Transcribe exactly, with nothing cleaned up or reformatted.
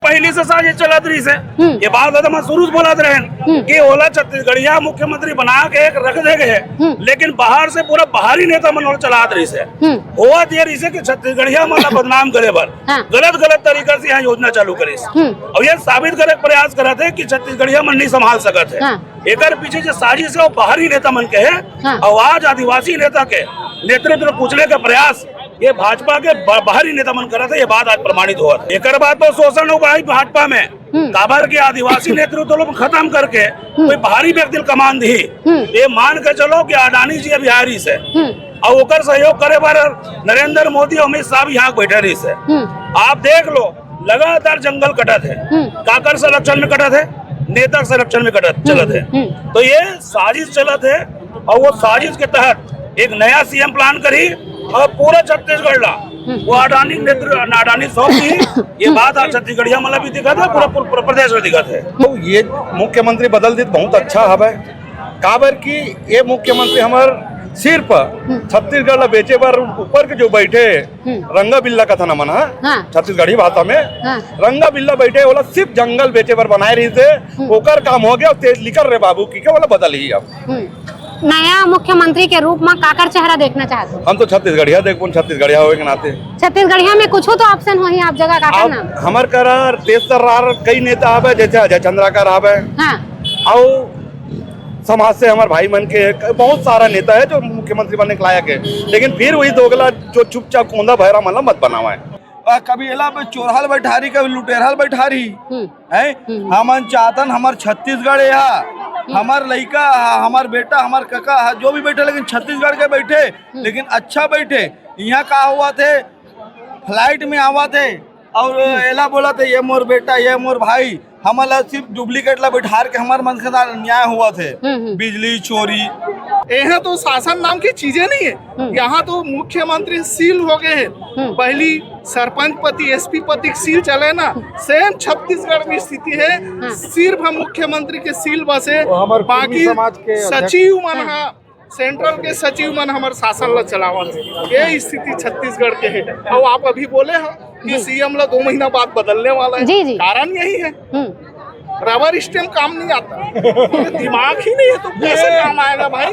पहिली से साजिश चलत रहिस हे। हम्म। ये बात तो मैं शुरू से बोलत रहेन हम्म। कि ओला छत्तीसगढ़िया मुख्यमंत्री बना के एक रख दे गए हे, हम्म। लेकिन बाहर से पूरा बाहरी नेता मन ओला चलात रहिस हे। हम्म। होवत ये रहिस हे कि छत्तीसगढ़िया मन ला बदनाम करे बर हाँ। गलत गलत तरीका से यहाँ योजना चालू करिस। हम्म। अउ ये साबित करे के प्रयास करत हे कि छत्तीसगढ़िया मन नहीं संभाल सकत हे। हाँ। एकर पीछे जो साजिश हे, वो बाहरी नेता मन के हे। हाँ। अउ आज आदिवासी नेता के नेतृत्व में कुचले के प्रयास ये भाजपा के ब-, बाहरी नेता मन करत हे, ये बात आज प्रमाणित होवत हे। एकर बाद तो शोषण हुआ ही भाजपा में, हम्म। काबर के आदिवासी नेतृत्व लोग खत्म करके हम्म। कोई बाहरी व्यक्ति ल कमान दी, हम्म। ये मान के चलो कि अडानी जी अभी आ रहिस हे हम्म। अउ ओकर सहयोग करे बर नरेंद्र मोदी अउ अमित शाह भी यहाँ बैठे रहिस हे। हम्म। आप देख लो, लगातार जंगल कटत हे, हम्म। काकर संरक्षण में कटत हे, नेता के संरक्षण में कटत हम्म, चलत हे। हम्म। तो ये साजिश चलत हे अउ वो साजिश के तहत एक नया सीएम प्लान करी अउ पूरा छत्तीसगढ़ ला हम्म। वो अडानी नेतृत्व, अडानी सौंप दी। ये बात आज छत्तीसगढ़िया मन ला भी दिखत हे, पूरा, पूरा, पूरा प्रदेश में दिखत हे। तो ये मुख्यमंत्री बदल दी तो बहुत अच्छा हवे, काबर कि ये मुख्यमंत्री हमर सिर्फ हम्म। छत्तीसगढ़ ला बेचे बर ऊपर के जो बैठे हम्म। रंगा बिल्ला कथन हमन ह, हाँ। छत्तीसगढ़ी भाषा में हाँ। रंगा बिल्ला बैठे, ओला सिर्फ जंगल बेचे बर बनाए रहिस हे, हम्म। ओकर काम हो गया, तेज निकल रे बाबू की के ओला बदल ही अब। हम्म। नया मुख्यमंत्री के रूप में काकर चेहरा देखना चाहत हो? हम तो छत्तीसगढ़िया देखबो, छत्तीसगढ़िया होवे के नाते। छत्तीसगढ़िया में कुछ तो ऑप्शन होही आप जगह, काकर अब नाम? हमर करा तेज तर्रार कई नेता हवे, जैसे अजय चंद्राकर हवे। हाँ। अउ समाज से हमर भाई मन के बहुत सारा नेता हे जो मुख्यमंत्री बनने के लायक हे, लेकिन फिर वही दोगला जो चुपचाप कोंदा भैरा मन ला मत बनावा हे। आ, कभी एला बे चोरहा ल बैठारी, कभी लुटेरहा ल बैठारी, हम्म। हैं? हम्म। हमन चाहतन हमर छत्तीसगढ़ ए हा, हम्म। हमर लइका हा, हमर बेटा, हमर कका हा, जो भी बैठे, लेकिन छत्तीसगढ़ के बैठे, हम्म। लेकिन अच्छा बैठे। इहाँ का होवत हे, फ्लाइट में आवत हे अउ हम्म। एला बोलत हे, "ये मोर बेटा, ये मोर भाई।" हमन ला सिर्फ डुप्लीकेट ला बैठार के हमर मन के साथ अन्याय होवत हे। हम्म, हम्म। बिजली चोरी। यहाँ तो शासन नाम की चीजें नहीं है। हम्म। यहाँ तो मुख्यमंत्री सील हो गए हैं। हम्म। पहली सरपंच पति, एसपी पति के सील चले ना, सेम छत्तीसगढ़ में स्थिति है। हाँ। सिर्फ हम मुख्यमंत्री के सील बसे, वो हमर कुर्मी बाकी समाज के अध्यक्ष। सचिव मन हाँ। हा सेंट्रल के सचिव मन हमर शासन ला चलावत हे। ये स्थिति छत्तीसगढ़ के हे। अउ आप अभी बोले हो कि हम्म। सीएम ला दो महीना बाद बदलने वाला है। जी, जी। कारण यही है, हम्म। रबर स्टैम्प काम नहीं आता। दिमाग ही नहीं है तो कैसे काम आएगा भाई?